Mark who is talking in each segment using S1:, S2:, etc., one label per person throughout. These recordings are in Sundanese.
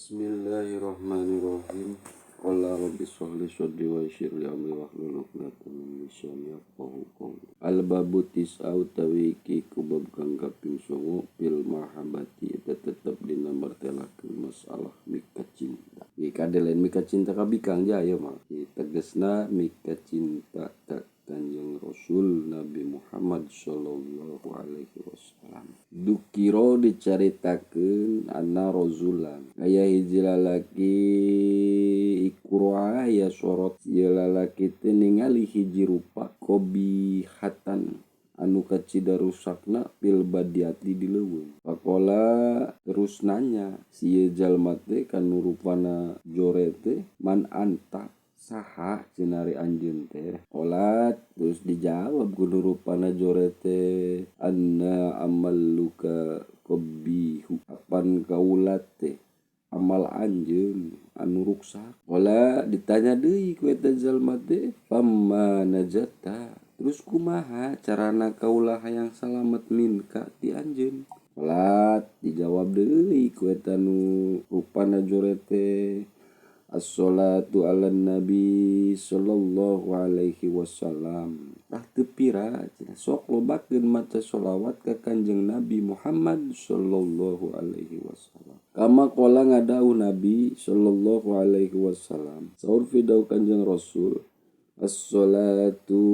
S1: Bismillahirrahmanirrahim. Qala rabbi shrah li sadri wa yassir li amri wahlul 'uqdatam min lisani yafqahu qawli. Al babu tis'a utawi iki ku bab kang kaping 9 fil mahabbati eta tetep dina martelakeun masalah mika cinta. Ieu kade lain mika cinta ka bikang jaya mah. Ieu tegesna mika cinta ka Kanjeng Rasul Nabi Muhammad sallallahu alaihi wasallam. Dukiro dicaritakeun anna rajulan aya hiji lalaki iku aya sorot ieu lalaki teh ningali hiji rupa qobihatan anu kacida rusakna fil badiati di leuweung. Faqala terus nanya si ieu jalma teh kanu rupana jore teh man anta saha cenah ari anjeun teh. Qolat terus dijawab ku nu rupana jore teh anna amalluka qabihu apan kaula teh amal anjeun anu ruksak. Qola ditanya deui ku eta jalma teh famma najata terus kumaha carana kaula hayang salamet minka ti anjeun. Qolat dijawab deui ku eta nu rupana jore teh as-salatu ala nabi sallallahu alaihi wasallam. Tah teu pira cenah sok lobakeun maca sholawat ka Kanjeng Nabi Muhammad sallallahu alaihi wasallam. Kama qala ngadawuh Nabi sallallahu alaihi wasallam. Saur fidau Kanjeng Rasul as-salatu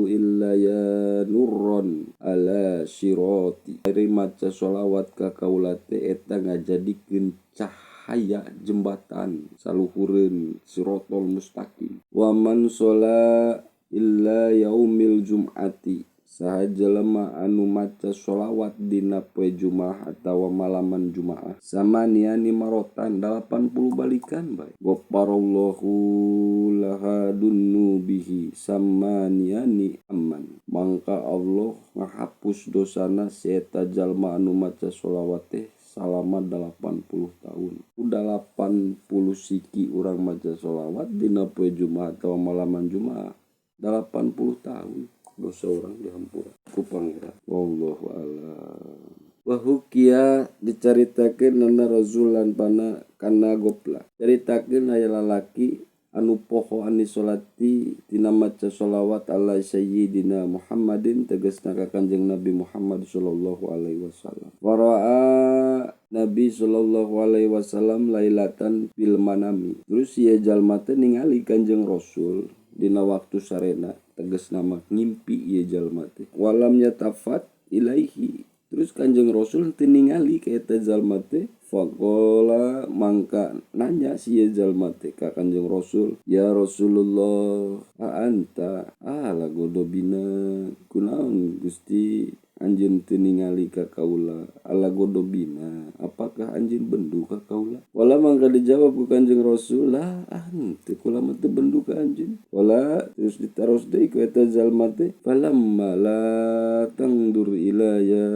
S1: illa ya nurron ala sirati. Ari maca sholawat ka kaula teh eta ngajadikeun cahaya jembatan saluhureun sirotol mustaqim. Wa man shola illa yaumil jum'ati saha jelema anu maca sholawat dina poe Jumaah atawa malaman Jumaah samaniani marotan 80 balikan bae. Ghafarallahu laha dunnubihi samaniani aman. Mangka Allah ngahapus dosana si eta jalma anu maca sholawat teh salama 80 tahun. 80 siki urang maca sholawat dina poe Jumaah atawa malaman Jumaah 80 tahun dosa urang dihampura ku Pangeran. Wallahu a'lam. Wa hukiya dicaritakeun anna rajulan pana kana gopla. Caritakeun aya lalaki anu poho ani sholati tina maca sholawat ala sayyidina Muhammadin tegasna ka Kanjeng Nabi Muhammad sallallahu alaihi wasallam. Waraa Nabi sallallahu alaihi wasallam lailatan fil manami. Terus ieu jalma teh ningali Kanjeng Rasul dina waktu sarena tegasna mah ngimpi ieu jalma teh. Walam yatafat ilaihi. Terus Kanjeng Rasul teu ningali ka eta jalma teh. Faqala mangka nanya si ieu jalma teh ka Kanjeng Rasul, ya Rasulullah, a anta ala godobina kunaon Gusti anjeun teu ningali ka kaula ala godobina apakah anjeun bendu ka kaula. Wala mangka dijawab ku Kanjeng Rasul lah ah henteu kula mah teu bendu ka anjeun. Wala terus ditaros deui ku eta jalma teh falamma la tangdur ilaya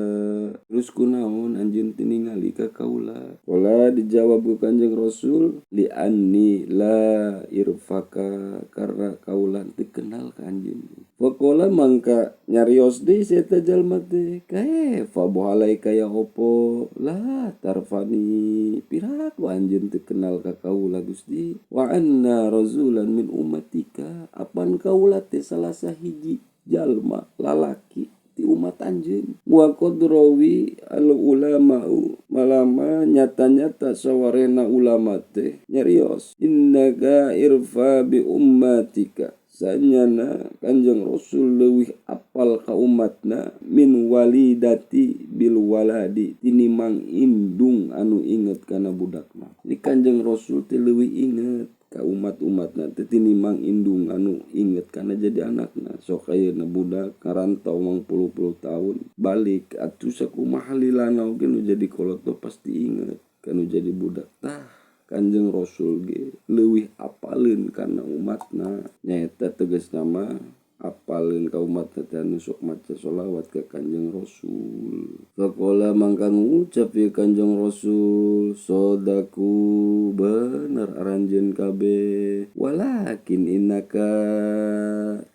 S1: terus kunaon anjeun teu ningali ka kaula. Wala dijawab ku Kanjeng Rasul li anni la irfaka karena kaula teu kenal ka anjeun. Faqala mangka nyarios deui si eta jalma teh kae bohalai kaya opo lah tarfani piraku anjeun teu kenal ka kaula Gusti. Wa anna rajulan min ummatika apan kaula teh salah sahiji jalma lalaki ti umat anjeun. Wa qad rawi al ulama'u malama nyata-nyata sawarena ulama teh nyarios innaka irfa bi ummatika sanyana Kanjeng Rasul leuwih apal ka umatna min walidati bil waladi tinimang indung anu inget kana budakna. Jadi Kanjeng Rasul teh leuwih inget ka umat-umatna teh tinimang indung anu inget kana jadi anakna. Sok ayeuna budak ngarantau mangpuluh-puluh tahun balik atuh sakumaha lilana oge nu jadi kolot pasti inget kanu jadi budak. Tah Kanjeng Rasul ge leuwih apaleun kana umatna nyaeta tegasna mah Apaleun ka umat teh anu sok maca sholawat ka Kanjeng Rasul. Faqala mangka ngucap ieu Kanjeng Rasul, sodaqu bener aranjeun kabeh, walakin innaka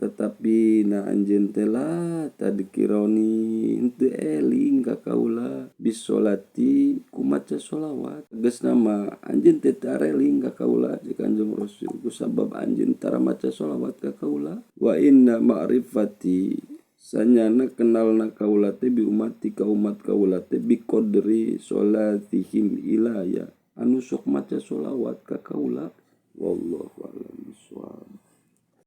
S1: tetapi na anjeun teh la tadkironi henteu eling ka kaula bisolati ku maca sholawat. Tegasna mah anjeun teh teu areling ka kaula ceuk Kanjeng Rasul kusabab anjeun tara maca sholawat ka kaula. Wa inna ma'rifati sanyana kenalna kaula teh bi umati ka umat kaula teh bi qadri sholatihim ilaya anu sok maca sholawat ka kaula. Wallahu a'lam bishawab.